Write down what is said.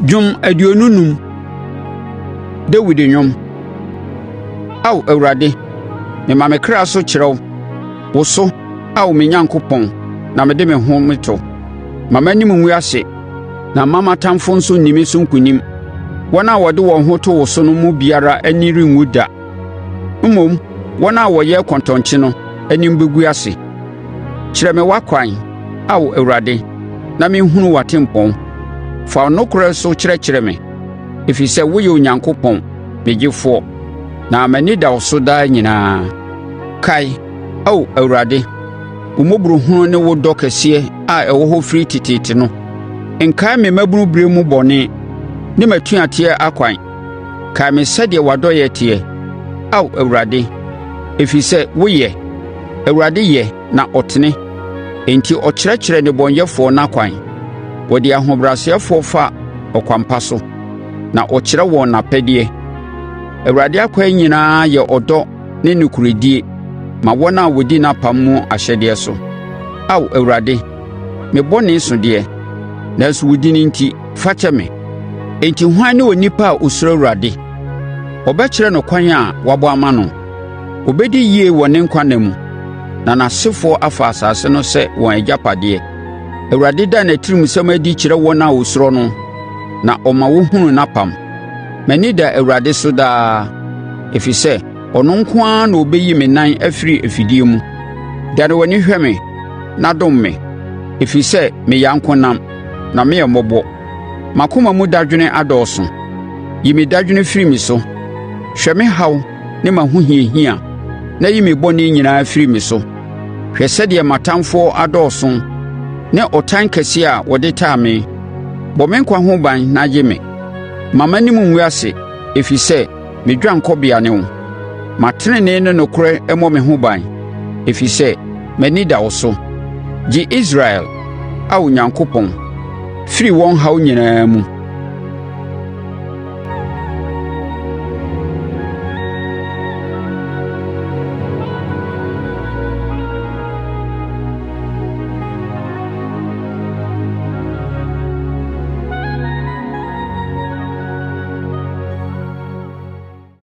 Dwom 25. Dawid dwom. Ao Awurade, mema me kra so kyerɛ wo; wo so, Ao me Onyankopɔn, na mede me ho to. Mma m'anim ngu ase na mma m'atamfoɔ nso nni me so nkonim. Wɔn a wɔde wɔn ho to wo so no mu biara ani renwu da; mmom, wɔn a wɔyɛ kɔntɔnkye no anim bɛgu ase. Kyerɛ me w'akwan, Ao Awurade, na menhunu w'atempɔn. Fa wo nokorɛ so kyerɛkyerɛ me, ɛfiri sɛ woyɛ Onyankopɔn, me Gyefoɔ, na m'ani da wo so daa nyinaa. Kae, Ao Awurade, wo mmɔborɔhunu ne wo dɔ kɛseɛ a ɛwɔ hɔ firi teteete no. Nkae me mmabunu berɛ mu bɔne ne m'atuateɛ akwan; kae me sɛdeɛ w'adɔeɛ teɛ, Ao Awurade, ɛfiri sɛ woyɛ. Awurade yɛ na ɔtene, enti ɔkyerɛkyerɛ nnebɔneyɛfoɔ n'akwan. Ɔde ahobrɛasefoɔ fa ɔkwan pa so, na ɔkyerɛ wɔn n'apɛdeɛ. Awurade akwan nyinaa yɛ ɔdɔ ne nokorɛdie ma wɔn a wɔdi n'apam mu ahyɛdeɛ so. Ao Awurade, me bɔne so deɛ, nanso wo din enti, fa kyɛ me. Enti hwan ne onipa a ɔsuro Awurade? Ɔbɛkyerɛ no kwan a wabɔ ama no. Ɔbɛdi yie wɔ ne nkwa nna mu na n'asefoɔ afa asase no sɛ wɔn agyapadeɛ. Awurade da n'atirimsɛm adi kyerɛ wɔn a wɔsuro no, na ɔma wɔhunu n'apam. M'ani da Awurade so daa, ɛfiri sɛ ɔno nko ara na ɔbɛyi me nan afiri afidie mu. Dane w'ani hwɛ me na dom me, ɛfiri sɛ meyɛ ankonam na meyɛ mmɔbɔ. M'akoma mu dadwene adɔɔso; yi me dadwene firi me so. Hwɛ me haw ne m'ahohiahia na yi me bɔne nyinaa firi me so. Hwɛ sɛdeɛ m'atamfoɔ adɔɔso ne ɔtan kɛseɛ a wɔde taa me. Bɔ me nkwa ho ban na gye me; mma m'anim ngu ase, ɛfiri sɛ me dwanekɔbea ne wo. Ma tenenee ne nokorɛ mmɔ me ho ban, ɛfiri sɛ m'ani da wo so. Gye Israel, Ao Onyankopɔn, firi wɔn haw nyinaa mu.